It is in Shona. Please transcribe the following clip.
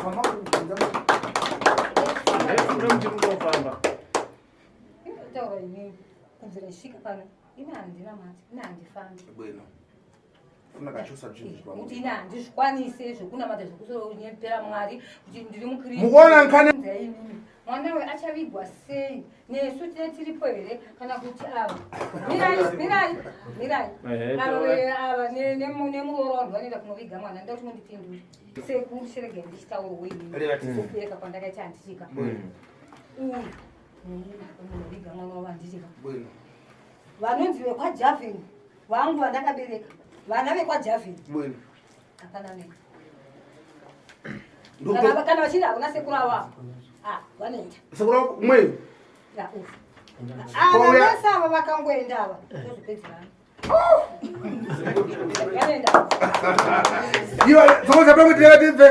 Famba kubvunza. Famba. Inotaura inini kubvira ndisvika pano ini handina mati ini handifambi. Bwino. Funa kachosa zvinhu zvikwamwe. Kuti ini handizvikwanise zvekunamata zvekusonyepera Mwari kuti ndiri muKristu. Mukuona nkane inini. Mwana uyu achavigwa sei? Nesu tine tiripo here kana kuti ava? Mirai, mirai, mirai. Ava ava nemuroora wangu vanoenda kunoviga mwana. Ndoda kuti mundipindure. Sekuru chirege ndichitaura inini. Sekubereka kwandakaita handitika. Uyu munoviga mwana wavo handitika. Vanonzi vekwaJavin vangu vandakabereka vana vekwaJavin. Hapana nei. Kana vachida hakuna sekuru ava. Ah, vanoenda. Sekuru wako umwe. Ya, ufu. Ava vese ava vakangoenda ava. Tozopedzerana. Vanoenda. Iwe, dzongoza pamwe tibve.